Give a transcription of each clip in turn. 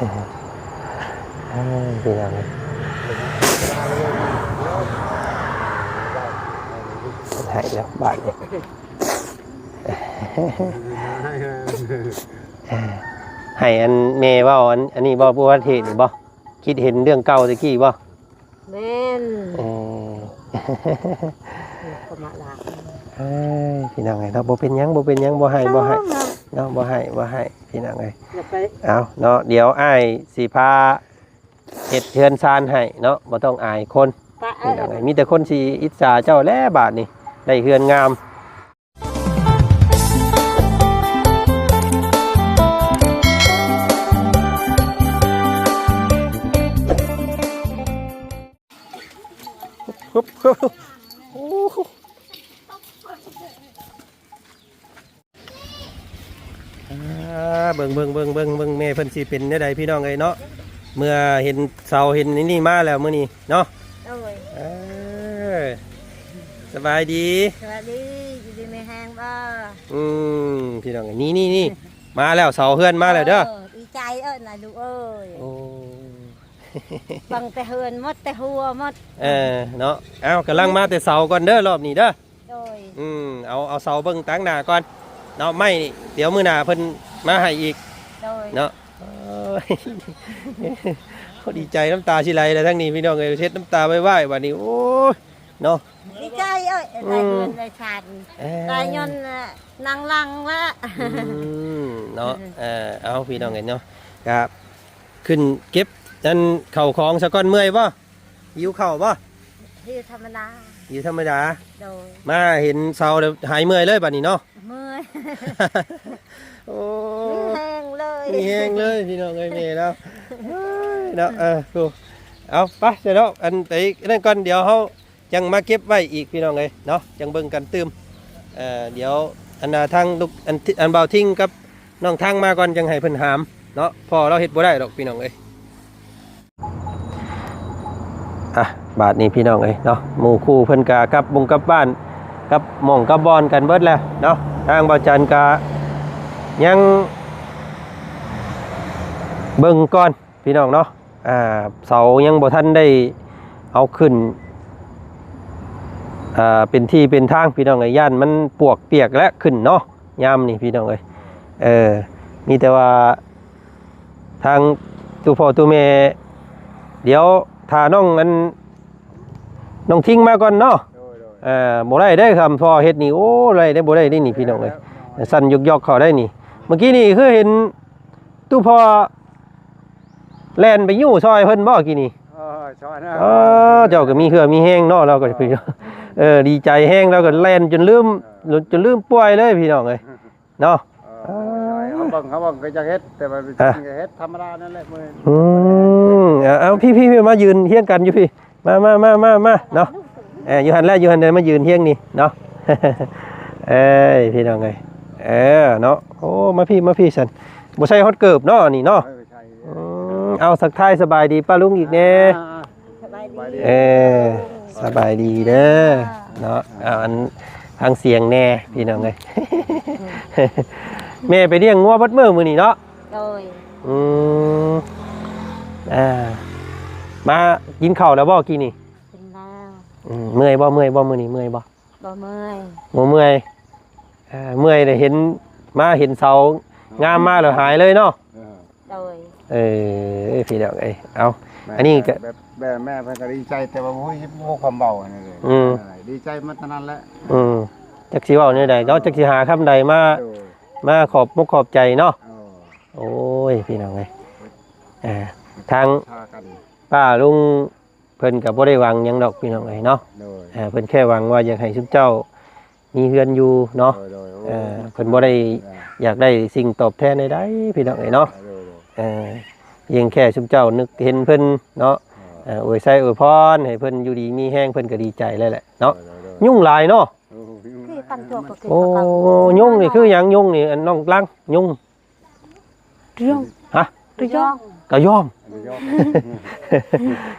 ເອີຍ ພີ່ນ້ອງເອີຍ ໃຫ້ແລ້ວບາດນີ້ ໃຫ້ອັນແມ່ເວົ້າອັນ ອັນນີ້ບໍ່ ຜູ້ປະເທດນີ້ບໍ່? ຄິດເຫັນເລື່ອງເກົ່າແຕ່ກີ້ບໍ່? ແມ່ນ ເອີ ເອີຍ ພີ່ນ້ອງເອີຍເນາະ ບໍ່ເປັນຫຍັງ ບໍ່ເປັນຫຍັງ ບໍ່ໃຫ້ ບໍ່ໃຫ້ເນາະ ບໍ່ໃຫ້ ບໍ່ໃຫ້ ພີ່ນ້ອງເອີຍ ຢ່າໄປ ເອົາເນາະ ດຽວອ້າຍຊິພາເຮັດເຮືອນຊານໃຫ້ເນາະ ບໍ່ຕ້ອງອາຍຄົນ ປະ ພີ່ນ້ອງເອີຍ ເອີ ມີແຕ່ຄົນຊິອິດສາເຈົ້າແຫຼະບາດນີ້ ໄດ້ເຮືອນງາມ. ໂອ້ ອ່າ ເບິ່ງ ເບິ່ງ ເບິ່ງ ເບິ່ງ ເບິ່ງ ແມ່ເພິ່ນຊິເປັນແນວໃດ ພີ່ນ້ອງເອີຍເນາະ ເມື່ອເຫັນເສົາເຫັນນີ້ມາແລ້ວມື້ນີ້ເນາະ ໂດຍ ເອີ ສະບາຍດີ ສະບາຍດີ ຢູ່ດີມີແຮງບໍ່? ອືມ ພີ່ນ້ອງ ນີ້ໆໆ ມາແລ້ວ ເສົາເຮືອນມາແລ້ວເດີ ເອີ ດີໃຈເອີນະລູກເອີຍ ໂອ້ ບັງແຕ່ເຮືອນໝົດ ແຕ່ຫົວໝົດ ເອີ ເນາະ ເອົ້າ ກຳລັງມາແຕ່ເສົາກ່ອນເດີ ລອບນີ້ເດີ ໂດຍ ອືມ ເອົາ ເອົາເສົາເບິ່ງຕາງໜ້າກ່ອນເນາະ ໄມ້ນີ້ ດຽວມື້ໜ້າເພິ່ນມາໃຫ້ອີກ ໂດຍ ເນາະ ເອີ ໂອ້ ດີໃຈນ້ຳຕາຊິໄຫຼແລ້ວ ທາງນີ້ ພີ່ນ້ອງເອີຍ ເຮັດນ້ຳຕາໄຫວ້ໆ ບາດນີ້ ໂອ້ຍ ເນາະ ດີໃຈເອີຍ ອືມ ໄດ້ເຮືອນໄດ້ຊານ ເອີ ໄດ້ຍ້ອນ ເອີ ນາງຫຼັງລະ ອືມ ເນາະ ເອີ ເອົາ ພີ່ນ້ອງເອີຍເນາະ ກະຂຶ້ນເກັບອັນເຂົ້າຂອງສາກ່ອນ ເມື່ອຍບໍ່? ຫິວເຂົ້າບໍ່? ຫິວທຳມະດາ ຫິວທຳມະດາ ໂດຍ ມາເຫັນເສົາແລ້ວຫາຍເມື່ອຍເລີຍບາດນີ້ເນາະ ເມື່ອຍ ໂອ້ ມີແຮງເລີຍ ມີແຮງເລີຍ ພີ່ນ້ອງເອີຍ ແມ່ເນາະ ເອີ ເນາະ ເອີ ໂອ້ ເອົາ ໄປຊະເນາະ ອັນ ໄປນັ້ນກ່ອນ ດຽວເຮົາ ຈັ່ງມາເກັບໄວ້ອີກ ພີ່ນ້ອງເອີຍເນາະ ຈັ່ງເບິ່ງກັນຕື່ມ ເອີ ດຽວອັນນ່າ ທາງລູກ ອັນ ອັນບ່າວທິງກັບນ້ອງທັງມາກ່ອນ ຈັ່ງໃຫ້ເພິ່ນຫາມເນາະ ເພາະວ່າລາວເຮັດບໍ່ໄດ້ດອກ ພີ່ນ້ອງເອີຍ ອ່ະ ບາດນີ້ ພີ່ນ້ອງເອີຍເນາະ ໝູ່ຄູ່ເພິ່ນກະກັບບົງກັບບ້ານ ກັບໝ່ອງກັບບ່ອນກັນເບິດແລ້ວເນາະ ທາງບ່າວຈັນກະຍັງເບິ່ງກ່ອນ ພີ່ນ້ອງເນາະ ອ່າ ເສົາຍັງບໍ່ທັນໄດ້ເອົາຂຶ້ນ ອ່າ ເປັນທີ່ເປັນທາງ ພີ່ນ້ອງເອີຍ ຢ້ານມັນປວກປຽກແຫຼະຂຶ້ນເນາະ ຍາມນີ້ ພີ່ນ້ອງເອີຍ ເອີ ມີແຕ່ວ່າທາງຕູ້ພໍ່ຕູ້ແມ່ ດຽວຖ້ານ້ອງ ອັນ ນ້ອງທິງມາກ່ອນເນາະ ໂດຍໆ ເອີ ບໍ່ໄດ້ເດ້ ຄັນພໍ່ເຮັດນີ້ ໂອ້ ໄດ້ເດ້ ບໍ່ໄດ້ເດ້ນີ້ ພີ່ນ້ອງເອີຍ ສັ່ນຢອກໆເຂົ້າໄດ້ນີ້ ເມື່ອກີ້ນີ້ຄືເຫັນຕູ້ພໍ່ ແລ່ນໄປຍູ້ຊ່ອຍເພິ່ນບໍ່ກີ້ນີ້? ເອີ ຊ່ອຍນະ ເອີ ເຈົ້າກໍມີເຫື່ອມີແຮງເນາະ ລາວກໍ ເອີ ເອີ ດີໃຈແຮງ ລາວກໍແລ່ນຈົນລືມ ເອີ ຈົນລືມປ່ວຍເລີຍ ພີ່ນ້ອງເອີຍ ເນາະ ເອີ ເຮົາເບິ່ງ ເຮົາເບິ່ງກໍຢາກເຮັດ ແຕ່ວ່າ ອ່ະ ເຮັດທຳມະດານັ້ນແຫຼະ ມື້ ອືມ ເອົາ ເອົາ ພີ່ໆ ມາຢືນຮຽງກັນຢູ່ພີ້ ມາ ມາ ມາ ມາ ມາເນາະ ເອີ ຢູ່ຫັ້ນແຫຼະ ຢູ່ຫັ້ນເດີ ມາຢືນຮຽງນີ້ເນາະ ເອີຍ ພີ່ນ້ອງເອີຍ ເອີ ເນາະ ໂອ້ ມາພີ້ ມາພີ້ຊັ້ນ ບໍ່ໃສ່ຮອດເກີບເນາະ ອັນນີ້ເນາະ ເອີ ໃສ່ ອືມ ເອົາ ທັກທາຍສະບາຍດີປ້າລຸງອີກແດ່ ອ່າ ສະບາຍດີ ເອີ ສະບາຍດີເດີ ເນາະ ເອົາ ອັນ ຟັງສຽງແດ່ ພີ່ນ້ອງເອີຍ ແມ່ໄປລ້ຽງງົວເບິດມື້ມື້ນີ້ເນາະ ໂດຍ ອືມ ອ່າ ມາກິນເຂົ້າແລ້ວບໍ່ກີ້ນີ້? ກິນແລ້ວ ອືມ ເມື່ອຍບໍ່? ເມື່ອຍບໍ່? ມື້ນີ້ເມື່ອຍບໍ່? ບໍ່ເມື່ອຍ ບໍ່ເມື່ອຍ ເອີ ເມື່ອຍແຕ່ເຫັນ ມາເຫັນເສົາງາມມາແລ້ວຫາຍເລີຍເນາະ ເອີ ໂດຍ ເອີ ພີ່ນ້ອງເອີຍ ເອົາ ແມ່ ອັນນີ້ກໍແບບ ແບບແມ່ເພິ່ນກໍດີໃຈ ແຕ່ວ່າບໍ່ຮູ້ ບໍ່ຮູ້ຄວາມເວົ້າອັນນີ້ເລີຍ ອືມ ດີໃຈໝົດເທົ່ານັ້ນແຫຼະ ອືມ ຈັກຊິເວົ້າແນວໃດເນາະ ຈັກຊິຫາຄຳໃດມາ ໂດຍ ມາຂອບມຸກຂອບໃຈເນາະ ໂອ້ຍ ພີ່ນ້ອງເອີຍ ເອີ ທາງ ພາກັນ ປ້າລຸງ ເພິ່ນກໍບໍ່ໄດ້ຫວັງຫຍັງດອກ ພີ່ນ້ອງເອີຍເນາະ ໂດຍ ເອີ ເພິ່ນແຄ່ຫວັງວ່າຢາກໃຫ້ຊຸມເຈົ້າມີເຮືອນຢູ່ເນາະ ໂດຍ ໂດຍ ໂອ້ ເອີ ເພິ່ນບໍ່ໄດ້ ເອີ ຢາກໄດ້ສິ່ງຕອບແທນໃດໆ ພີ່ນ້ອງເອີຍເນາະ ໂດຍ ໂດຍ ເອີ ພຽງແຄ່ຊຸມເຈົ້ານຶກເຫັນເພິ່ນເນາະ ໂດຍ ເອີ ອວຍໄຊອວຍພອນໃຫ້ເພິ່ນຢູ່ດີມີແຮງ ເພິ່ນກໍດີໃຈແລ້ວແຫຼະເນາະ ໂດຍ ໂດຍ ໂດຍ ຍຸງຫຼາຍເນາະ ໂອ້ ຍຸງຫຼາຍ ໂອ້ ຍຸງນີ້ຄືຫຍັງ? ຍຸງນີ້ ອັນ ນ້ອງລັງ ຍຸງ ກະຍອງ ຮະ? ກະຍອງ ກະຍອມ ກະຍອມ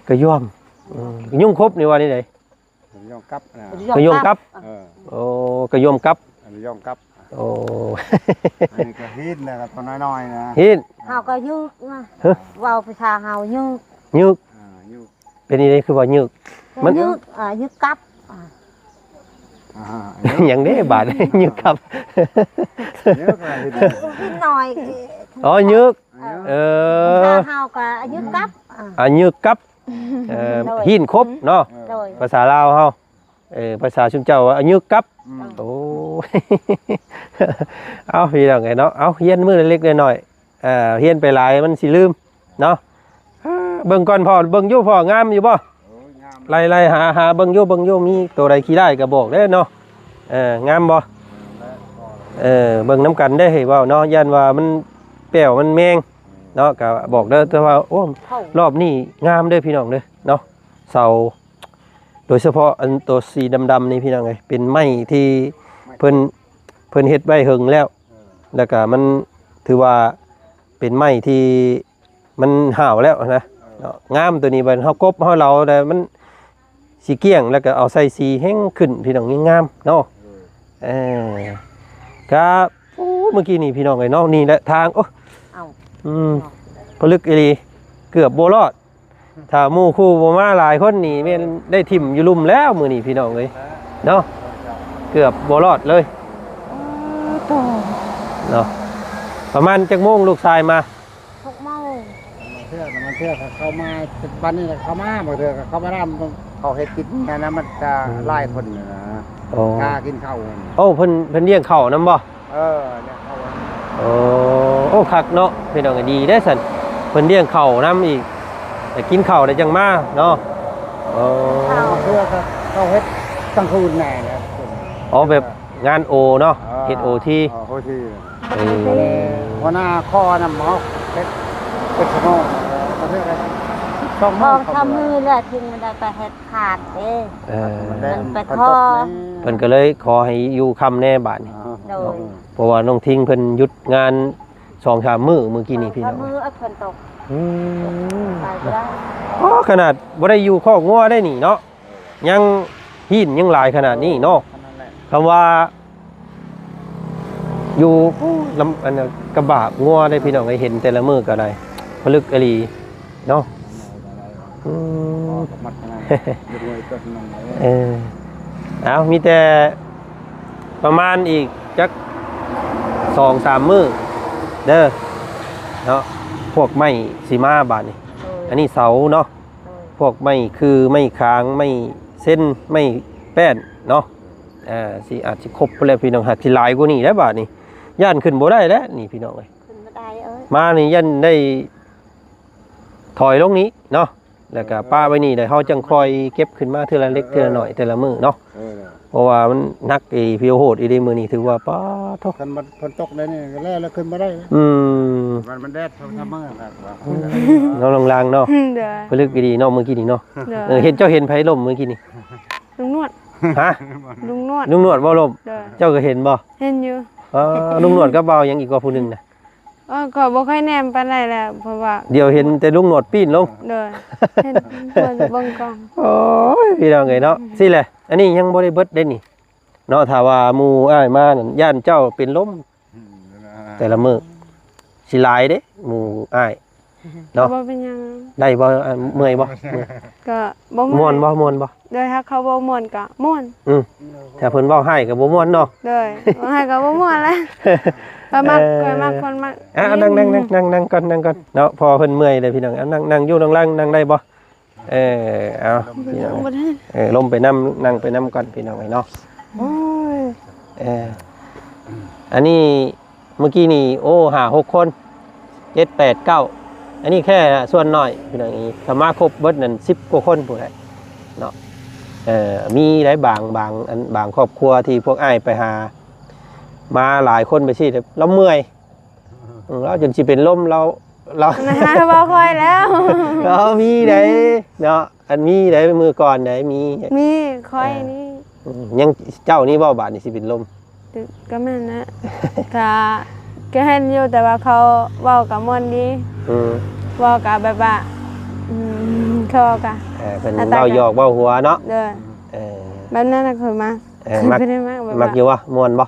ກະຍອມ ອືມ ຍຸງຄົບນີ້ວ່າແນວໃດ? ກະຍອງກັບນະ ກະຍອມກັບ ເອີ ໂອ້ ກະຍອມກັບ ກະຍອມກັບ ໂອ້ ອັນນີ້ກໍຫີນແລ້ວກໍຕົວນ້ອຍໆນະ ຫີນ ເຮົາກໍຍືກນະ ຮະ ເວົ້າພາສາເຮົາຍືກ ຍືກ ອ່າ ຍືກ ເປັນອີ່ຫຍັງຄືວ່າຍືກ? ມັນຍືກ ອ່າ ຍືກກັບ ອ່າ ອ່າ ຫຍັງເດ້ບາດ ຍືກກັບ ຍືກ ຍືກໜ້ອຍ ອໍ ຍືກ ເອີ ເອີ ພາສາເຮົາກໍຍືກກັບ ອ່າ ອ່າ ຍືກກັບ ເອີ ໂດຍ ຫີນຄົບເນາະ ໂດຍ ພາສາລາວເຮົາ ເອີ ພາສາຊຸມເຈົ້າວ່າຍືກກັບ ອືມ ໂອ້ ເອົາ ພີ່ນ້ອງເອີຍເນາະ ເອົາ ຮຽນມື້ລະເລັກລະນ້ອຍ ເອີ ຮຽນໄປຫຼາຍມັນຊິລືມເນາະ ເບິ່ງກ່ອນພໍ່ ເບິ່ງຢູ່ພໍ່ ງາມຢູ່ບໍ່? ໂອ້ຍ ງາມ ໄລ່ໆ ຫາ ຫາເບິ່ງຢູ່ ເບິ່ງຢູ່ ມີໂຕໃດຂີ້ຮ້າຍກໍບອກເດີ້ເນາະ ເອີ ງາມບໍ່? ເອີ ເບິ່ງນຳກັນເດ້ ເວົ້າເນາະ ຢ້ານວ່າມັນແປ້ວມັນແມງເນາະ ກໍບອກເດີ້ ແຕ່ວ່າ ໂອ້ ເຂົ້າ ຮອບນີ້ງາມເດີ້ ພີ່ນ້ອງເດີ້ເນາະ ເສົາ ໂດຍສະເພາະອັນໂຕສີດຳໆນີ້ ພີ່ນ້ອງເອີຍ ເປັນໄມ້ທີ່ເພິ່ນ ເພິ່ນເຮັດໄວ້ເຫິງແລ້ວ ເອີ ແລ້ວກະມັນຖືວ່າເປັນໄມ້ທີ່ມັນຫ້າວແລ້ວນະ ເອີ ເນາະ ງາມໂຕນີ້ ບັດເຮົາກົບເຮົາເຫຼົາແລ້ວມັນຊິກ້ຽງ ແລ້ວກະເອົາໃສ່ສີແຮງຂຶ້ນ ພີ່ນ້ອງ ງາມເນາະ ເອີ ເອີ ກະ ໂອ້ ເມື່ອກີ້ນີ້ ພີ່ນ້ອງເອີຍເນາະ ນີ້ແຫຼະທາງ ໂອ້ ເອົ້າ ອືມ ເນາະ ຜະລຶກອີ່ຫຼີ ເກືອບບໍ່ລອດ ຖ້າໝູ່ຄູ່ບໍ່ມາຫຼາຍຄົນນີ້ແມ່ນໄດ້ຖິ້ມຢູ່ລຸ່ມແລ້ວມື້ນີ້ພີ່ນ້ອງເອີຍເນາະ ເກືອບບໍ່ລອດເລີຍເນາະ ປະມານຈັກໂມງລູກຊາຍມາ? ຫົກໂມງ ບາງເທື່ອ ບາງເທື່ອກໍເຂົ້າມາ ບາດນີ້ແຫຼະເຂົ້າມາ ບາງເທື່ອກໍເຂົ້າມານຳ ເຂົາເຮັດກິນນັ້ນນະ ມັນຈະ ອືມ ຫຼາຍຄົນນະ ໂອ້ ຖ້າກິນເຂົ້າ ໂອ້ ເພິ່ນ ເພິ່ນລ້ຽງເຂົ້ານຳບໍ່? ເອີ ແລ້ວເຂົາ ໂອ້ ໂອ້ ຄັກເນາະ ພີ່ນ້ອງ ດີເດ້ຊັ້ນ ເພິ່ນລ້ຽງເຂົ້ານຳອີກ ແຕ່ກິນເຂົ້າແລ້ວຈັ່ງມາເນາະ ໂອ້ ເພື່ອເຂົາເຮັດກາງຄືນແດ່ແຫຼະ ອໍ ແບບງານໂອເນາະ ເອີ ເຮັດໂອທີ ເອີ ໂອທີ ເອີ ຫົວໜ້າຂໍນຳເຮົາເຮັດ ເຮັດຊົ່ວໂມງ ເອີ ບາງເທື່ອກໍສອງໂມງ ສອງສາມມື້ແລ້ວ ເຖິງມັນໄດ້ໄປເຮັດ ຂາດເດ້ ເອີ ມັນໄປຂໍ ເພິ່ນກໍເລີຍຂໍໃຫ້ຢູ່ຄ່ຳແດ່ບາດນີ້ ໂດຍ ເພາະວ່ານ້ອງທິງເພິ່ນຢຸດງານສອງສາມມື້ມື້ກີ້ນີ້ພີ່ນ້ອງ ສອງສາມມື້ ເອີ ຝົນຕົກ ອືມ ໄປບໍ່ໄດ້ ອໍ ຂະໜາດບໍ່ໄດ້ຢູ່ຄອກງົວໄດ້ນີ້ເນາະ ຍັງຫີນຍັງຫຼາຍຂະໜາດນີ້ເນາະ ເອີ ຂະໜາດນັ້ນແຫຼະ ຄຳວ່າ ຢູ່ລຳ ອັນນັ້ນກະບາກງົວເດ້ພີ່ນ້ອງເອີຍ ເຫັນແຕ່ລະມື້ກໍໄດ້ ຜະລຶກອີ່ຫຼີເນາະ ອືມ ເອີ ເອົາ ມີແຕ່ປະມານອີກຈັກສອງສາມມື້ເດີເນາະ ພວກໄມ້ຊິມາບາດນີ້ ໂດຍ ອັນນີ້ເສົາເນາະ ໂດຍ ພວກໄມ້ຄື ໄມ້ຂາງ ໄມ້ເຊັນ ໄມ້ແປ້ນເນາະ ອ່າ ຊິ ອາດຊິຄົບພຸ້ນແຫຼະພີ່ນ້ອງ ຫາກຊິຫຼາຍກວ່ານີ້ແຫຼະບາດນີ້ ຢ້ານຂຶ້ນບໍ່ໄດ້ແລ້ວນີ້ພີ່ນ້ອງເອີຍ ຂຶ້ນບໍ່ໄດ້ເອີຍ ມານີ້ຢ້ານໄດ້ຖອຍລົງນີ້ເນາະ ແລ້ວກະປະໄວ້ນີ້ ແລ້ວເຮົາຈັ່ງຄ່ອຍເກັບຂຶ້ນມາເທື່ອລະເລັກເທື່ອລະໜ້ອຍ ເອີ ແຕ່ລະມື້ເນາະ ເອີ ເພາະວ່າມັນໜັກອີ່ຫຼີ ໂຫດອີ່ຫຼີມື້ນີ້ ຖືວ່າ ປາດໂທ້ ຄັນມັນຝົນຕົກໄດ້ນີ້ກໍແລ້ວ ແລ້ວຂຶ້ນບໍ່ໄດ້ ອືມ ມັນ ມັນແດດ ເຮົາທຳມື້ ເນາະ ລາງໆເນາະ ໂດຍ ຜະລຶກອີ່ຫຼີເນາະ ມື້ກີ້ນີ້ເນາະ ໂດຍ ເອີ ເຫັນ ເຈົ້າເຫັນໃຜລົ້ມມື້ກີ້ນີ້? ລຸງໜວດ ຮະ? ລຸງໜວດ ລຸງໜວດບໍ່ລົ້ມ? ໂດຍ ເຈົ້າກໍເຫັນບໍ່? ເຫັນຢູ່ ເອີ ລຸງໜວດກັບບ່າວຫຍັງອີກວ່າຜູ້ໜຶ່ງນະ? ເອີ ຂ້ອຍບໍ່ຄ່ອຍແນມປານໃດແຫຼະ ເພາະວ່າ ດຽວເຫັນແຕ່ລຸງໜວດປີ້ນລົງ ໂດຍ ເຫັນ ເບິ່ງກ້ອງ ໂອ້ຍ ພີ່ນ້ອງເອີຍເນາະ ອືມ ຊີ້ແຫຼະ ອັນນີ້ຍັງບໍ່ໄດ້ເບິດເດ້ນີ້ເນາະ ຖ້າວ່າໝູ່ອ້າຍມານັ້ນ ຢ້ານເຈົ້າເປັນລົມ ອືມ ແຕ່ລະມື້ ຊິຫຼາຍເດ້ ໝູ່ອ້າຍ ເນາະ ບໍ່ເປັນຫຍັງ ໄດ້ບໍ່? ອ່າ ເມື່ອຍບໍ່? ກໍບໍ່ເມື່ອຍ ມ່ວນບໍ່? ມ່ວນບໍ່? ໂດຍ ຖ້າເຂົາບໍ່ມ່ວນກໍມ່ວນ ອືມ ຖ້າເພິ່ນເວົ້າຮ້າຍກໍບໍ່ມ່ວນເນາະ ໂດຍ ເວົ້າຮ້າຍກໍບໍ່ມ່ວນແຫຼະ ຂ້ອຍມັກ ເອີ ຂ້ອຍມັກຄົນມັກ ອ່າ ນັ່ງ ນັ່ງ ນັ່ງ ນັ່ງ ນັ່ງກ່ອນ ນັ່ງກ່ອນເນາະ ພໍ່ເພິ່ນເມື່ອຍເດ້ພີ່ນ້ອງ ອ່າ ນັ່ງ ນັ່ງຢູ່ ນັ່ງ ນັ່ງ ນັ່ງໄດ້ບໍ່? ເອີ ເອົາ ລົມ ພີ່ນ້ອງ ບໍ່ໄດ້ ເອີ ລົມໄປນຳ ນັ່ງໄປນຳກ່ອນ ພີ່ນ້ອງເອີຍເນາະ ໂອ້ຍ ເອີ ອັນນີ້ ເມື່ອກີ້ນີ້ ໂອ້ ຫ້າຫົກຄົນ ເຈັດແປດເກົ້າ ອັນນີ້ແຄ່ສ່ວນໜ້ອຍ ພີ່ນ້ອງ ນີ້ ຖ້າມາຄົບເບິດນັ້ນ ສິບກວ່າຄົນພຸ້ນແຫຼະເນາະ ເອີ ມີໄດ້ບາງ ບາງ ອັນ ບາງຄອບຄົວທີ່ພວກອ້າຍໄປຫາມາຫຼາຍຄົນໄປຊີ້ ລາວເມື່ອຍ ອືມ ລາວຈົນຊິເປັນລົມ ລາວ ລາວ ນະ ເວົ້າຄ່ອຍແລ້ວ ລາວມີໄດ໋ເນາະ ອັນມີໄດ໋ ມື້ກ່ອນໄດ໋ ມີ ມີ ຂ້ອຍ ເອີ ນີ້ ອືມ ຍັງເຈົ້ານີ້ບໍ່ ບາດນີ້ຊິເປັນລົມ ກໍແມ່ນນະ ກະ ກໍເຫັນຢູ່ ແຕ່ວ່າເຂົາເວົ້າກໍມ່ວນດີ ອືມ ເວົ້າກໍແບບວ່າ ອືມ ເຂົາກໍ ເອີ ເພິ່ນເວົ້າຫຍອກເວົ້າຫົວເນາະ ໂດຍ ເອີ ແບບນັ້ນນະ ຂ້ອຍມັກ ເອີ ມັກ ມັກຢູ່ບໍ່? ມ່ວນບໍ່?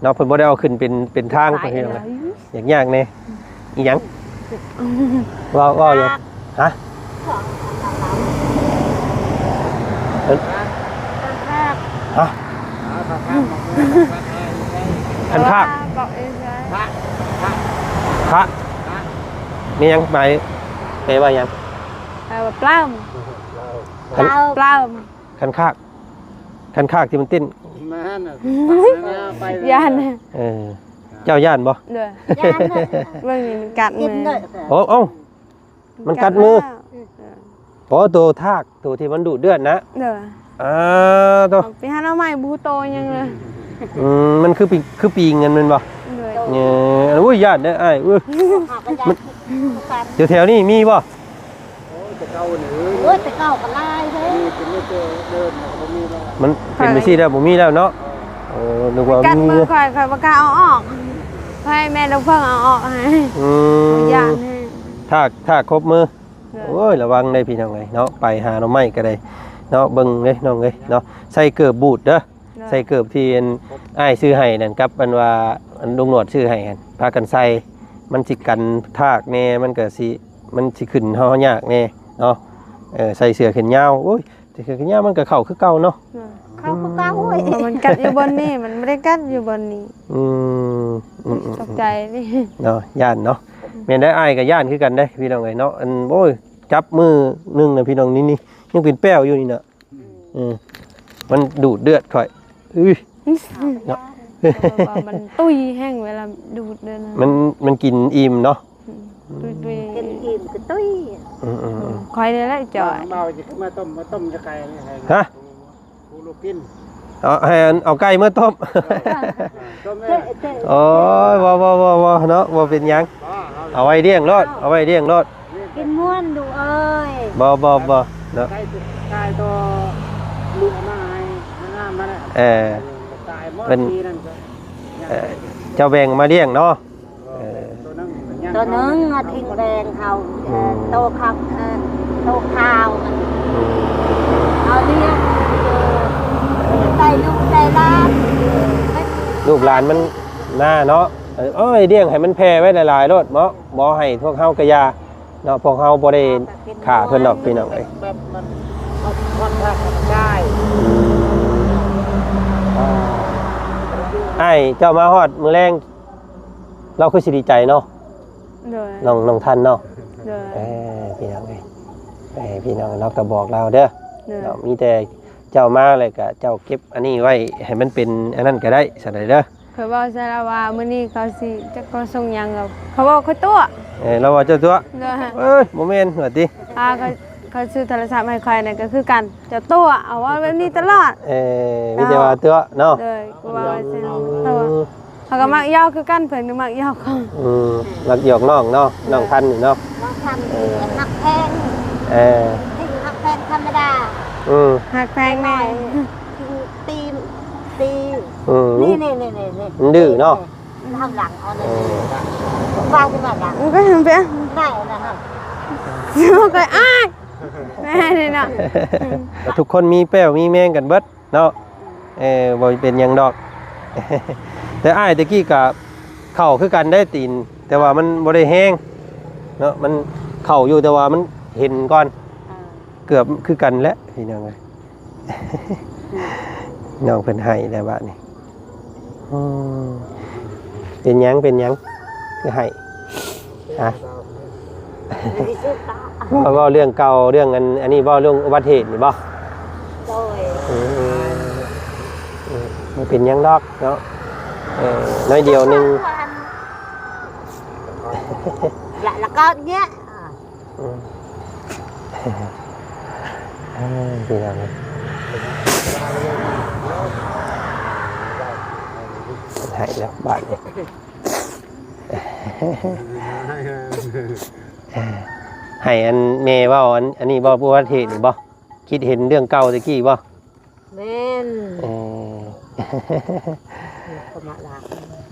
ເນາະ ເພິ່ນບໍ່ໄດ້ເອົາຂຶ້ນເປັນ ເປັນທາງ ເພິ່ນວ່າ ຢາກຍາກແດ່. ອີຫຍັງ? ເວົ້າ ເວົ້າຫຍັງ? ຮະ? ຮະ? ຄັນພາກ ພະ ມີຫຍັງ ໝາຍ ແປວ່າຫຍັງ? ແປວ່າປະ ປະ ຄັນຄາກ ຄັນຄາກທີ່ມັນເຕັ້ນ ຢ້ານ ເອີ ເຈົ້າຢ້ານບໍ່? ເດີ ຢ້ານ ເບິ່ງນີ້ມັນກັດມື ໂອ້ ເອົ້າ ມັນກັດມື ເອີ ໂອ້ ໂຕທາກ ໂຕທີ່ມັນດູດເລືອດນະ ເດີ ອາ ໂຕ ໄປຫາໜໍ່ໄມ້ບໍ່ຮູ້ໂຕຫຍັງເລີຍ ອືມ ມັນຄືປີ ຄືປີເງິນແມ່ນບໍ່? ເດີ ເອີ ໂອ້ຍ ຢ້ານເດີອ້າຍ ເອີ ມັນ ຢູ່ແຖວນີ້ມີບໍ່? ໂອ້ຍ ແຕ່ເກົ່ານີ້ ໂອ້ຍ ແຕ່ເກົ່າກໍຫຼາຍເດ້ ນີ້ເປັນເດີ່ນ ເດີ່ນກໍບໍ່ມີແລ້ວ ມັນເປັນໄປຊີ້ແລ້ວ ບໍ່ມີແລ້ວເນາະ ເອີ ເອີ ນຶກວ່າມີ ກັດມືຂ້ອຍ ຂ້ອຍບໍ່ກ້າເອົາອອກ ໃຫ້ແມ່ນ້ຳເຜິ້ງເອົາອອກໃຫ້ ອືມ ຢ້ານແຮງ ຖ້າ ຖ້າຄົບມື ໂດຍ ໂອ້ຍ ລະວັງເດ້ພີ່ນ້ອງເອີຍເນາະ ໄປຫາໜໍ່ໄມ້ກໍໄດ້ເນາະ ເບິ່ງເດ້ນ້ອງເອີຍເນາະ ໃສ່ເກີບບູດເດີ ໂດຍ ໃສ່ເກີບທີ່ອັນອ້າຍຊື້ໃຫ້ນັ້ນ ກັບອັນວ່າອັນລຸງໜວດຊື້ໃຫ້ຫັ້ນ ພາກັນໃສ່ ມັນຊິກັນທາກແດ່ ມັນກໍຊິ ມັນຊິຂຶ້ນເຮົາຍາກແດ່ເນາະ ເອີ ໃສ່ເສື້ອແຂນຍາວ ໂອ້ຍ ແຕ່ເສື້ອແຂນຍາວມັນກໍເຂົ້າຄືເກົ່າເນາະ ເອີ ເຂົ້າຄືເກົ່າ ໂອ້ຍ ມັນກັດຢູ່ບ່ອນນີ້ ມັນບໍ່ໄດ້ກັດຢູ່ບ່ອນນີ້ ອືມ ອືມ ອືມ ຕົກໃຈນີ້ເນາະ ຢ້ານເນາະ ແມ່ນໄດ໋ ອ້າຍກໍຢ້ານຄືກັນເດ້ພີ່ນ້ອງເອີຍເນາະ ອັນ ໂອ້ຍ ຈັບມື້ໜຶ່ງນະພີ່ນ້ອງ ນີ້ ນີ້ ຍັງເປັນແປ້ວຢູ່ນີ້ນະ ອືມ ມັນດູດເລືອດຂ້ອຍ ອື ເນາະ ເພາະວ່າມັນຕຸ້ຍແຮງເວລາດູດເດີນະ ມັນ ມັນກິນອີ່ມເນາະ ອືມ ຕຸ້ຍໆ ກິນອີ່ມກໍຕຸ້ຍ ອືມໆໆ ຂ້ອຍນີ້ແຫຼະຈ່ອຍ ເມົາ ເມົາຈະມາຕົ້ມ ມາຕົ້ມຈະໄກ່ໃຫ້ ຮະ ຜູ້ລູກກິນ ເອົາ ໃຫ້ອັນ ເອົາໄກ່ມາຕົ້ມ. ຕົ້ມແມ່. ໂອ້ຍ ບໍ່ ບໍ່ ບໍ່ ບໍ່ເນາະ ບໍ່ເປັນຫຍັງ. ເອົາໄວ້ລ້ຽງໂລດ ເອົາໄວ້ລ້ຽງໂລດ. ກິນມ່ວນລູກເອີຍ. ບໍ່ ບໍ່ ບໍ່ເນາະ. ໄກ່ ໄກ່ໂຕລູກເອົາມາໃຫ້ ງາມມາແລ້ວ. ເອີ ເອີ ຕາຍໝົດ ເພິ່ນ ປີນັ້ນກໍ ເອີ ເຈົ້າແບ່ງມາລ້ຽງເນາະ. ເອີ ໂຕໜຶ່ງ ໂຕໜຶ່ງ ມາຖິ້ມແບ່ງເຂົາ. ອືມ ເອີ ໂຕຂາວ ເອີ ໂຕຂາວ ອືມ ເອົາລ້ຽງ ເອີ ໄດ້ລູກໄດ້ຫຼານ ລູກຫຼານມັນມາເນາະ. ເອີ ໂອ້ຍ ລ້ຽງໃຫ້ມັນແຜ່ໄວ້ຫຼາຍໆໂລດເນາະ ບໍ່ໃຫ້ພວກເຮົາກະຢ່າເນາະ ພວກເຮົາບໍ່ໄດ້ຂ້າເພິ່ນດອກ ພີ່ນ້ອງເອີຍ. ແບບມັນ ມັນ ມັນ ອືມ ອ້າຍເຈົ້າມາຮອດມື້ແລງ ລາວຄືຊິດີໃຈເນາະ. ໂດຍ ນ້ອງ ນ້ອງທັນເນາະ. ໂດຍ ເອີ ພີ່ນ້ອງເອີຍ ເອີ ພີ່ນ້ອງ ລາວກໍບອກລາວເດີ. ໂດຍ ເນາະ ມີແຕ່ເຈົ້າມາແລ້ວກໍເຈົ້າເກັບອັນນີ້ໄວ້ໃຫ້ມັນເປັນອັນນັ້ນກໍໄດ້ ຊັ້ນໃດເດີ. ຂ້ອຍເວົ້າໃສ່ລາວວ່າ ມື້ນີ້ເຂົາຊິ ຈັກເຂົາສົ່ງຫຍັງ ກໍເຂົາເວົ້າຂ້ອຍຕົວະ. ເອີ ລາວວ່າເຈົ້າຕົວະ. ໂດຍ ເອີຍ ບໍ່ແມ່ນວ່າຕິ. ອ່າ ເຂົາ ເຂົາຊື້ໂທລະສັບໃຫ້ຂ້ອຍນັ້ນກໍຄືກັນ ເຈົ້າຕົວະ ເອົາເວົ້າແບບນີ້ຕະຫຼອດ. ເອີ ມີແຕ່ວ່າຕົວະເນາະ. ໂດຍ ກູເວົ້າວ່າຊິຕົວະ. ເຮົາກໍມັກຢອກຄືກັນ ເພິ່ນກໍມັກຢອກ. ອືມ ມັກຢອກນ້ອງເນາະ ນ້ອງທັນນີ້ເນາະ. ນ້ອງທັນ ເອີ ຮັກແພງ. ເອີ ຈິງຮັກແພງທຳມະດາ. ອືມ ຮັກແພງແນ່. ຈິງຕີ ຕີ. ອືມ ນີ້ໆໆໆ ມັນດື້ເນາະ. ທາງຫຼັງເອົາເລີຍ. ເອີ ວາງທີ່ບ້ານຫຼັງ ມັນກໍເປັນໄດ້ນະ. ຢູ່ກໍອ້າຍ ແມ່ນເນາະ. ທຸກຄົນມີແປ້ວມີແມງກັນເບິດເນາະ. ເອີ ບໍ່ເປັນຫຍັງດອກ. ແຕ່ອ້າຍແຕ່ກີ້ກໍເຂົ້າຄືກັນໄດ໋ຕີນ ແຕ່ວ່າມັນບໍ່ໄດ້ແຮງເນາະ ມັນເຂົ້າຢູ່ ແຕ່ວ່າມັນເຫັນກ່ອນ. ເອີ ເກືອບຄືກັນແຫຼະ ພີ່ນ້ອງເອີຍ. ນ້ອງເພິ່ນໄຫ້ແລ້ວບາດນີ້. ອືມ ເປັນຫຍັງ ເປັນຫຍັງຄືໄຫ້? ຮະ? ເວົ້າ ເວົ້າເລື່ອງເກົ່າ ເລື່ອງອັນ ອັນນີ້ບໍ່ ເລື່ອງອຸບັດເຫດນີ້ບໍ່? ໂດຍ. ອືມ ອືມ ບໍ່ເປັນຫຍັງດອກເນາະ. ເອີ ໜ້ອຍດຽວໜຶ່ງ. ລະ ລະກໍເນຍ ອືມ ເອີຍ ພີ່ນ້ອງເອີຍ ໃຫ້ແລ້ວບາດນີ້. ໃຫ້ອັນແມ່ເວົ້າອັນ ອັນນີ້ບໍ່ ຜູ້ປະເທດນີ້ບໍ່? ຄິດເຫັນເລື່ອງເກົ່າແຕ່ກີ້ບໍ່? ແມ່ນ. ເອີ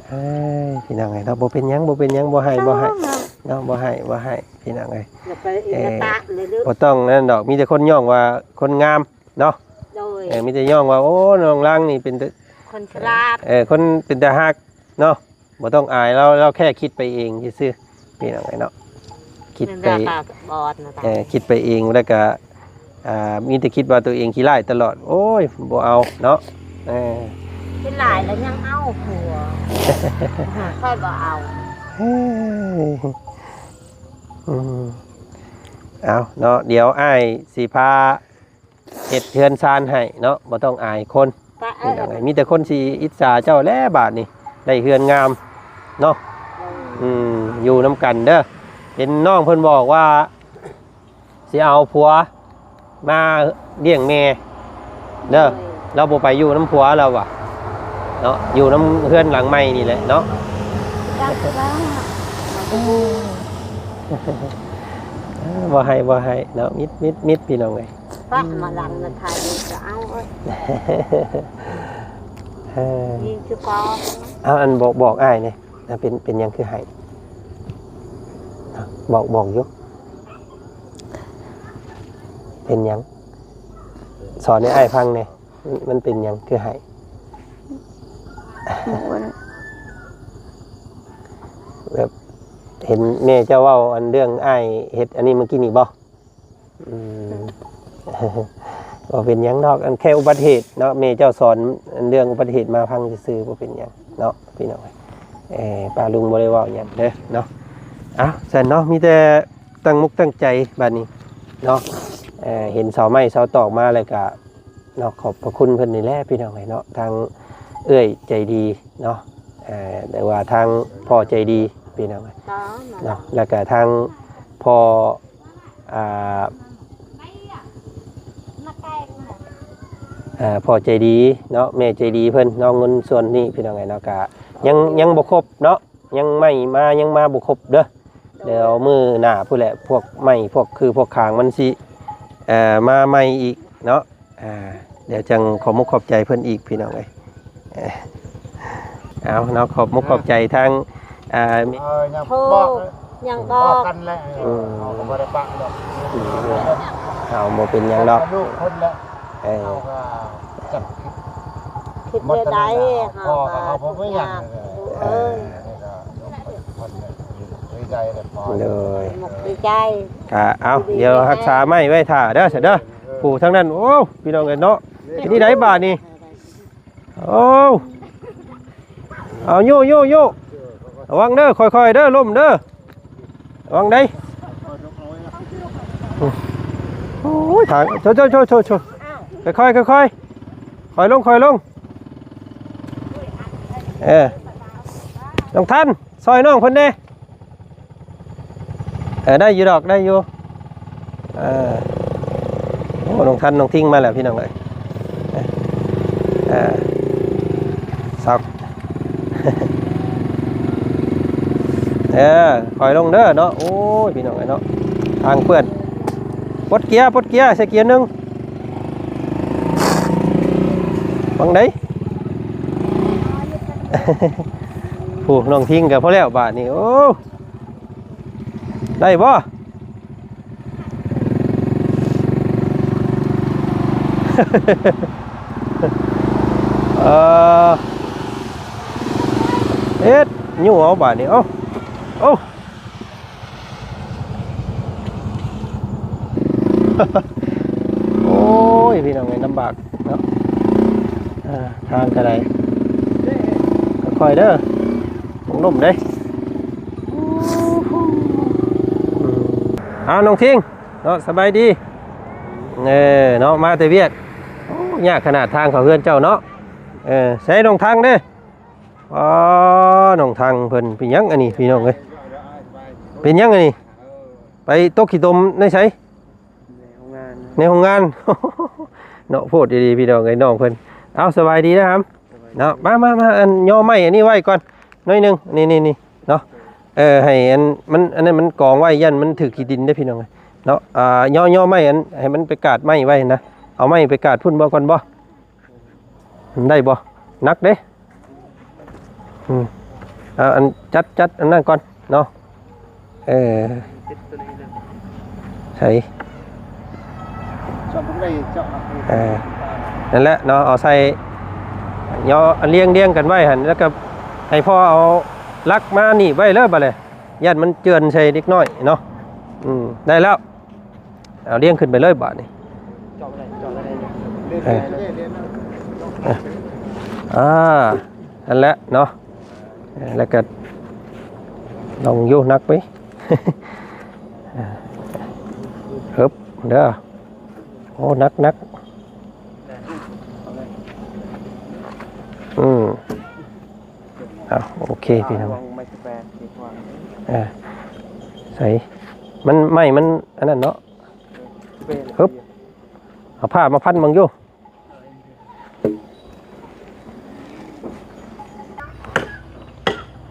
ເອີຍ ພີ່ນ້ອງເອີຍເນາະ ບໍ່ເປັນຫຍັງ ບໍ່ເປັນຫຍັງ ບໍ່ໃຫ້ ບໍ່ໃຫ້ເນາະ ບໍ່ໃຫ້ ບໍ່ໃຫ້ ພີ່ນ້ອງເອີຍ. ບໍ່ຕ້ອງນັ້ນດອກ ມີແຕ່ຄົນຍ້ອງວ່າຄົນງາມເນາະ. ໂດຍ. ເອີ ມີແຕ່ຍ້ອງວ່າ ໂອ້ ນ້ອງລັງນີ້ເປັນ ຄົນສະຫຼາດ ເອີ ຄົນເປັນຕາຮັກເນາະ. ບໍ່ຕ້ອງອາຍລາວ ລາວແຄ່ຄິດໄປເອງຊື່ໆ ພີ່ນ້ອງເອີຍເນາະ. ຄິດໄປ ເອີ ຄິດໄປເອງ ແລ້ວກະ ອ່າ ມີແຕ່ຄິດວ່າຕົວເອງຂີ້ຮ້າຍຕະຫຼອດ. ໂອ້ຍ ບໍ່ເອົາເນາະ. ເອີ ຂີ້ຮ້າຍແລ້ວຍັງເອົາຜົວ ຂ້ອຍບໍ່ເອົາ. ເອີ ອືມ ເອົາເນາະ ດຽວອ້າຍຊິພາ ເຮັດເຮືອນຊານໃຫ້ເນາະ ບໍ່ຕ້ອງອາຍຄົນ. ເອີ ພີ່ນ້ອງເອີຍ ມີແຕ່ຄົນຊິອິດສາເຈົ້າແຫຼະບາດນີ້ ໄດ້ເຮືອນງາມເນາະ. ອືມ ຢູ່ນຳກັນເດີ. ເຫັນນ້ອງເພິ່ນບອກວ່າຊິເອົາຜົວມາລ້ຽງແມ່ເດີ. ໂດຍ. ລາວບໍ່ໄປຢູ່ນຳຜົວລາວວ່າເນາະ ຢູ່ນຳເຮືອນຫຼັງໃໝ່ນີ້ແຫຼະເນາະ. ບໍ່ໃຫ້ ບໍ່ໃຫ້ເນາະ ມິດ ມິດ ມິດ ພີ່ນ້ອງເອີຍ. ປະມາຫຼັງນະ ຖ່າຍຮູບກໍເອົາເອີຍ. ເອີ ຍິງຄືປອມ. ເອົາ ອັນ ບອກ ບອກອ້າຍແດ່ ເປັນ ເປັນຫຍັງຄືໄຫ້? ບອກ ບອກຢູ່ ເປັນຫຍັງ? ສອນໃຫ້ອ້າຍຟັງແດ່ ມັນ ມັນເປັນຫຍັງຄືໄຫ້? ແບບເຫັນແມ່ເຈົ້າເວົ້າອັນເລື່ອງອ້າຍເຮັດອັນນີ້ເມື່ອກີ້ນີ້ບໍ່? ອືມ ບໍ່ເປັນຫຍັງດອກ ອັນແຄ່ອຸບັດເຫດເນາະ ແມ່ເຈົ້າສອນອັນເລື່ອງອຸບັດເຫດມາຟັງຊື່ໆ ບໍ່ເປັນຫຍັງເນາະ ພີ່ນ້ອງ. ເອີ ປ້າລຸງບໍ່ໄດ້ເວົ້າຫຍັງເດີເນາະ. ເອົາ ຊັ້ນເນາະ ມີແຕ່ຕັ້ງມຸກຕັ້ງໃຈບາດນີ້ເນາະ. ເອີ ເຫັນເສົາໄມ້ເສົາຕອກມາແລ້ວກະ ເນາະ ຂອບພະຄຸນເພິ່ນນີ້ແຫຼະ ພີ່ນ້ອງເອີຍເນາະ ທາງເອື້ອຍໃຈດີເນາະ ເອີ ຫຼືວ່າທາງພໍ່ໃຈດີ ພີ່ນ້ອງເອີຍເນາະ ແລ້ວກະທາງພໍ່ ອ່າ ມາແຕ່ງ ມາແຕ່ງ ອ່າ ພໍ່ໃຈດີເນາະ ແມ່ໃຈດີເພິ່ນເນາະ ເງິນສ່ວນນີ້ພີ່ນ້ອງເອີຍເນາະ ກະຍັງ ຍັງບໍ່ຄົບເນາະ ຍັງໄມ້ມາ ຍັງມາບໍ່ຄົບເດີ. ດຽວມື້ໜ້າພຸ້ນແຫຼະ ພວກໄມ້ ພວກຄື ພວກຄາງມັນຊິ ເອີ ມາໃໝ່ອີກເນາະ. ອ່າ ດຽວຈັ່ງຂອບມຸກຂອບໃຈເພິ່ນອີກພີ່ນ້ອງເອີຍ. ເອີ ເອົາເນາະ ຂອບມຸກຂອບໃຈທາງ ອ່າ ເອີ ຍັງ ໂທ ບອກ ຍັງບອກ ບອກກັນແຫຼະ. ອືມ ເຮົາກໍບໍ່ໄດ້ປະດອກ. ອືມ ເຮົາບໍ່ເປັນຫຍັງດອກ ລູກຄົນແຫຼະ. ເອີ ເຮົາກໍຈັກຄິດ ຄິດແນວໃດ ເຮົາກໍ ເຮົາກໍບໍ່ມີຫຍັງ. ເອີ ເອີ ນີ້ກໍລູກຄົນແຫຼະ ດີໃຈແຫຼະພໍ່. ໂດຍ ດີໃຈ ກະເອົາ ດີໃຈ ດຽວຮັກສາໄມ້ໄວ້ຖ້າເດີ ຊະເດີ. ຜູ້ທາງນັ້ນ ໂອ້ ພີ່ນ້ອງເອີຍເນາະ ເປັນຈັ່ງໃດບາດນີ້? ໂອ້ ເອົາ ໂຍ ໂຍ ໂຍ ລະວັງເດີ ຄ່ອຍໆເດີ ລົ້ມເດີ ລະວັງເດ້. ໂອ້ຍ ທາງ ໂຊ ໂຊ ໂຊ ໂຊ ໂຊ ຄ່ອຍໆ ຄ່ອຍໆ ຄ່ອຍລົງ ຄ່ອຍລົງ. ເອີ ນ້ອງທັນ ຊ່ອຍນ້ອງເພິ່ນແດ່. ເອີ ໄດ້ຢູ່ດອກ ໄດ້ຢູ່. ເອີ ໂອ້ ນ້ອງທັນ ນ້ອງທິງມາແລ້ວພີ່ນ້ອງເອີຍ. ເອີ ເອີ ຊອກ ເອີ ຄ່ອຍລົງເດີເນາະ. ໂອ້ຍ ພີ່ນ້ອງເອີຍເນາະ ທາງເປື້ອນ. ປົດເກຍ ປົດເກຍ ໃສ່ເກຍໜຶ່ງ. ຫວັງໃດ? ໂອ້ ນ້ອງທິງກໍພໍແລ້ວບາດນີ້. ໂອ້ ໄດ້ບໍ່? ເອີ ເຮັດ ຍູ້ເອົາບາດນີ້. ເອົາ ເອົາ ໂອ້ຍ ພີ່ນ້ອງເອີຍ ລຳບາກເນາະ. ອ່າ ທາງກະໄດ ຄ່ອຍໆເດີ ມັນລົ້ມເດ້. ອືມ ເອົາ ນ້ອງທິງເນາະ ສະບາຍດີ. ເອີ ເນາະ ມາແຕ່ວຽກ. ໂອ້ ຍາກຂະໜາດທາງເຂົ້າເຮືອນເຈົ້າເນາະ. ເອີ ໃສນ້ອງທັງເດ້? ອໍ ນ້ອງທັງເພິ່ນເປັນຫຍັງອັນນີ້ ພີ່ນ້ອງເອີຍ? ເປັນຫຍັງອັນນີ້? ໄປຕົກຂີ້ຕົມໃນໃສ? ໃນໂຮງງານ ໃນໂຮງງານ ເນາະ. ໂພດດີໆ ພີ່ນ້ອງເອີຍ ນ້ອງເພິ່ນ. ເອົາ ສະບາຍດີນະຫຳ ສະບາຍດີ ເນາະ. ມາ ມາ ມາ ອັນ ຍໍໄມ້ອັນນີ້ໄວ້ກ່ອນໜ້ອຍໜຶ່ງ ນີ້ໆໆ ເນາະ. ເອີ ໃຫ້ອັນມັນ ອັນນັ້ນມັນກອງໄວ້ ຢ້ານມັນຖືກຂີ້ດິນເດ້ ພີ່ນ້ອງເອີຍ ເນາະ. ອ່າ ຍໍ ຍໍໄມ້ອັນ ໃຫ້ມັນໄປກາດໄມ້ໄວ້ຫັ້ນນະ. ເອົາໄມ້ໄປກາດພຸ້ນບໍ່ ກ່ອນບໍ່? ໄດ້ບໍ່? ໜັກເດ້. ອືມ ເອົາ ອັນ ຈັດ ຈັດອັນນັ້ນກ່ອນເນາະ. ເອີ ໃສ່ ເອີ ນັ້ນແຫຼະເນາະ ເອົາໃສ່ ຍໍ ລຽງ ລຽງກັນໄວ້ຫັ້ນ ແລ້ວກໍໃຫ້ພໍ່ເອົາຫຼັກມາໜີບໄວ້ເລີຍບາດນີ້ ຢ້ານມັນເຈື່ອນໃສ່ເດັກນ້ອຍເນາະ. ອືມ ໄດ້ແລ້ວ. ເອົາ ລຽງຂຶ້ນໄປເລີຍບາດນີ້. ເອີ ອ່າ ນັ້ນແຫຼະເນາະ. ເອີ ແລ້ວກໍລອງຢູ່ ໜັກໄປ. ເອີ ເອີບ ເດີ. ໂອ້ ໜັກ ໜັກ. ອືມ ອ່ະ ໂອເຄ ພີ່ນ້ອງ. ເອີ ໃສ່ ມັນ ໄມ້ມັນອັນນັ້ນເນາະ. ຮຶບ ເອົາຜ້າມາພັນເບິ່ງຢູ່.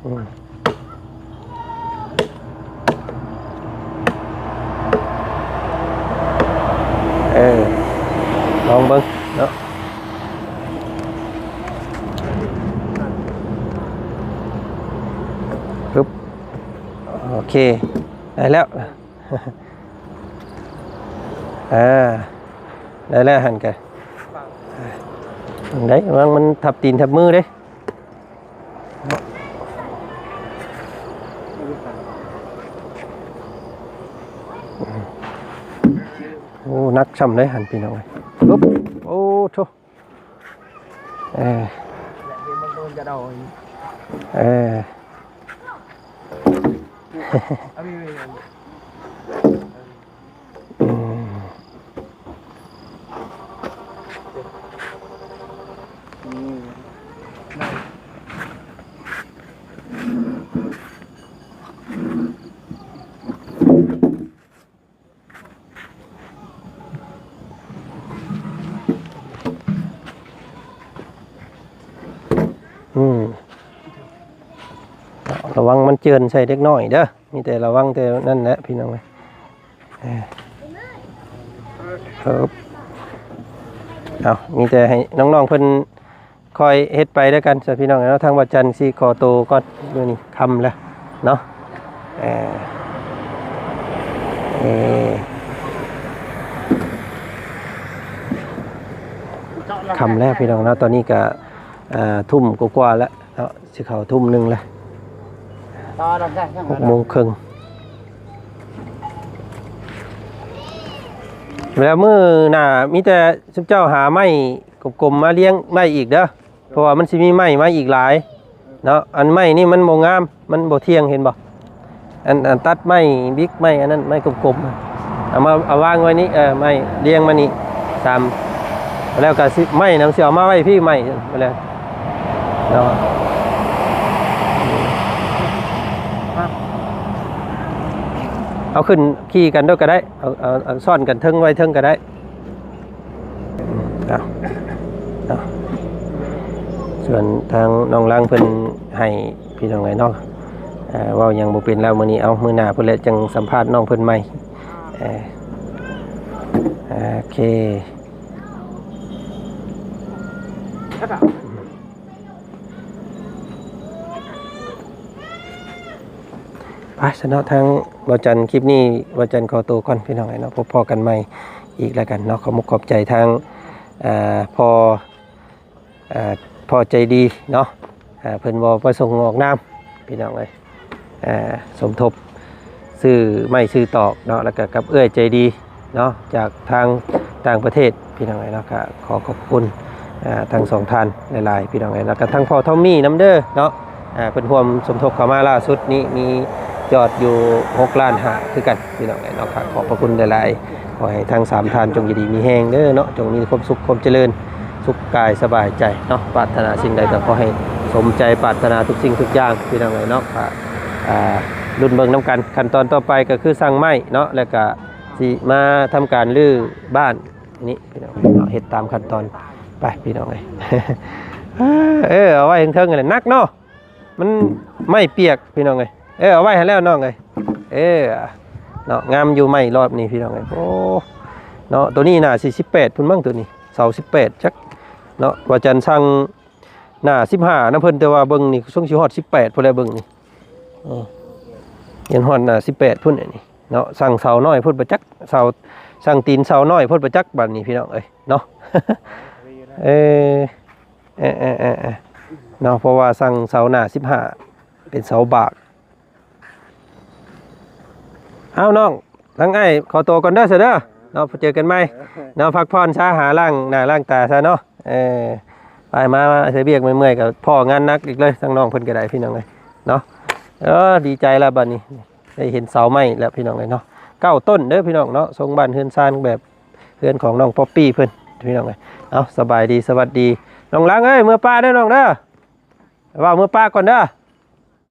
ອືມ ເອີ ລອງເບິ່ງເນາະ. ຮຶບ ໂອເຄ ໄດ້ແລ້ວ. ເອີ ໄດ້ແລ້ວຫັ້ນກະ ໄດ້ ລະວັງມັນທັບຕີນທັບມືເດ້. ໂອ້ ໜັກຊ່ຳເດ້ຫັ້ນ ພີ່ນ້ອງເອີຍ. ໂອ້ ໂທ້. ເອີ ເອີ ອືມ. ລະວັງມັນເຈື່ອນໃສ່ເດັກນ້ອຍເດີ ມີແຕ່ລະວັງແຕ່ນັ້ນແຫຼະພີ່ນ້ອງເອີຍ. ເອີ ເອີ ເອົາ ມີແຕ່ໃຫ້ນ້ອງໆເພິ່ນ ຄ່ອຍເຮັດໄປແລ້ວກັນຊະພີ່ນ້ອງເນາະ. ທາງບ່າວຈັນຊິຂໍໂຕກ່ອນ ມື້ນີ້ຄ່ຳແລ້ວເນາະ. ເອີ ເອີ ຄ່ຳແລ້ວພີ່ນ້ອງເນາະ. ຕອນນີ້ກະ ເອີ ທຸ່ມກວ່າໆແລ້ວເນາະ ຊິເຂົ້າທຸ່ມໜຶ່ງແລ້ວ ຫົກໂມງເຄິ່ງ. ແລ້ວມື້ໜ້າມີແຕ່ຊຸມເຈົ້າຫາໄມ້ກົມໆມາລຽງໄວ້ອີກເດີ ເພາະວ່າມັນຊິມີໄມ້ມາອີກຫຼາຍເນາະ. ອັນໄມ້ນີ້ມັນບໍ່ງາມ ມັນບໍ່ທ່ຽງ ເຫັນບໍ່? ອັນ ອັນຕັດໄມ້ບິກ ໄມ້ອັນນັ້ນ ໄມ້ກົມໆ ເອົາມາ ເອົາວາງໄວ້ນີ້ ເອີ ໄມ້ລຽງມານີ້ ສາມ ແລ້ວກໍຊິ ໄມ້ນຳ ຊິເອົາມາໄວ້ພີ້ ໄມ້ ແລ້ວເນາະ. ເອົາຂຶ້ນຂີ່ກັນໂດດກໍໄດ້ ເອົາ ເອົາ ເອົາຊ້ອນກັນເທິງໄວ້ເທິງກໍໄດ້. ເອົາ ເອົາ ສ່ວນທາງນ້ອງລາງເພິ່ນໃຫ້ພີ່ນ້ອງເອີຍເນາະ ເວົ້າຫຍັງບໍ່ເປັນແລ້ວມື້ນີ້. ເອົາ ມື້ໜ້າພຸ້ນແຫຼະຈັ່ງສຳພາດນ້ອງເພິ່ນໃໝ່. ເອີ ໂອເຄ. ໄປຊະເນາະ ທາງບ່າວຈັນ ຄລິບນີ້ບ່າວຈັນຂໍໂຕກ່ອນພີ່ນ້ອງເອີຍເນາະ. ພົບພໍ້ກັນໃໝ່ອີກແລ້ວກັນເນາະ. ຂອບມຸກຂອບໃຈທາງ ເອີ ພໍ່ ເອີ ພໍ່ໃຈດີເນາະ ເອີ ເພິ່ນບໍ່ປະສົງອອກນາມພີ່ນ້ອງເອີຍ ເອີ ສົມທົບຊື້ໄມ້ຊື້ຕອກເນາະ ແລ້ວກໍກັບເອື້ອຍໃຈດີເນາະ ຈາກທາງຕ່າງປະເທດພີ່ນ້ອງເອີຍເນາະ. ກໍຂໍຂອບຄຸນ ເອີ ທັງສອງທ່ານຫຼາຍໆພີ່ນ້ອງເອີຍ ແລ້ວກໍທັງພໍ່ທອມມີ້ນຳເດີເນາະ ເອີ ເພິ່ນຮ່ວມສົມທົບເຂົ້າມາລ່າສຸດນີ້ ມີຍອດຢູ່ຫົກລ້ານຫ້າຄືກັນ ພີ່ນ້ອງເອີຍເນາະ. ກໍຂອບພະຄຸນຫຼາຍໆ ຂໍໃຫ້ທັງສາມທ່ານຈົ່ງຢູ່ດີມີແຮງເດີເນາະ ຈົ່ງມີຄວາມສຸກຄວາມຈະເລີນ ສຸກກາຍສະບາຍໃຈເນາະ. ປາດຖະໜາສິ່ງໃດກໍຂໍໃຫ້ສົມໃຈປາດຖະໜາທຸກສິ່ງທຸກຢ່າງ ພີ່ນ້ອງເອີຍເນາະ. ກໍ ອ່າ ລຸ້ນເບິ່ງນຳກັນ ຂັ້ນຕອນຕໍ່ໄປກໍຄືສັ່ງໄມ້ເນາະ ແລ້ວກໍຊິມາທຳການຮື້ບ້ານນີ້ ພີ່ນ້ອງເນາະ ເຮັດຕາມຂັ້ນຕອນໄປ ພີ່ນ້ອງເອີຍ. ເອີ ເອົາໄວ້ເທິງໆ ຫັ້ນແຫຼະ ໜັກເນາະ. ມັນໄມ້ປຽກພີ່ນ້ອງເອີຍ. ເອີ ເອົາໄວ້ໃຫ້ແລ້ວນ້ອງເອີຍ. ເອີ ເນາະ ງາມຢູ່ໄມ້ລອບນີ້ພີ່ນ້ອງເອີຍ. ໂອ້ ເນາະ ໂຕນີ້ໜ້າຊິສິບແປດພຸ້ນມັ້ງ ໂຕນີ້ເສົາສິບແປດຈັກເນາະ. ວ່າຈັນສັ່ງໜ້າສິບຫ້ານຳເພິ່ນ ແຕ່ວ່າເບິ່ງນີ້ຊົງຊິຮອດສິບແປດພຸ້ນແຫຼະເບິ່ງນີ້. ເອີ ຍັງຮອດໜ້າສິບແປດພຸ້ນນີ້ເນາະ. ສັ່ງເສົານ້ອຍພຸ້ນບໍ່ຈັກ ເສົາ ສັ່ງຕີນເສົານ້ອຍພຸ້ນບໍ່ຈັກ ບາດນີ້ພີ່ນ້ອງເອີຍເນາະ. ເອີ ເອີ ເນາະ ເພາະວ່າສັ່ງເສົາໜ້າສິບຫ້າ ເປັນເສົາບາກ. ເອົານ້ອງ ທາງອ້າຍຂໍໂຕກ່ອນເດີຊະເດີເນາະ. ເຈີກັນໃໝ່ເນາະ. ພັກຜ່ອນຊະ ຫາລ້າງໜ້າລ້າງຕາຊະເນາະ. ເອີ ໄປ ມາ ມາເຮັດວຽກເມື່ອຍໆ ກໍພໍ້ງານໜັກອີກເລີຍ ທາງນ້ອງເພິ່ນກໍໄດ້ ພີ່ນ້ອງເອີຍເນາະ. ເອີ ດີໃຈແລ້ວບັດນີ້ ໄດ້ເຫັນເສົາໄມ້ແລ້ວ ພີ່ນ້ອງເອີຍເນາະ. ເກົ້າຕົ້ນເດີພີ່ນ້ອງເນາະ. ຊົງບ້ານເຮືອນຊານແບບເຮືອນຂອງນ້ອງປັອບປີ້ເພິ່ນ ພີ່ນ້ອງເອີຍ. ເອົາ ສະບາຍດີ ສະຫວັດດີ ນ້ອງລາງເອີຍ. ເມືອປະເດີນ້ອງເດີ. ເວົ້າເມືອປະກ່ອນເດີ.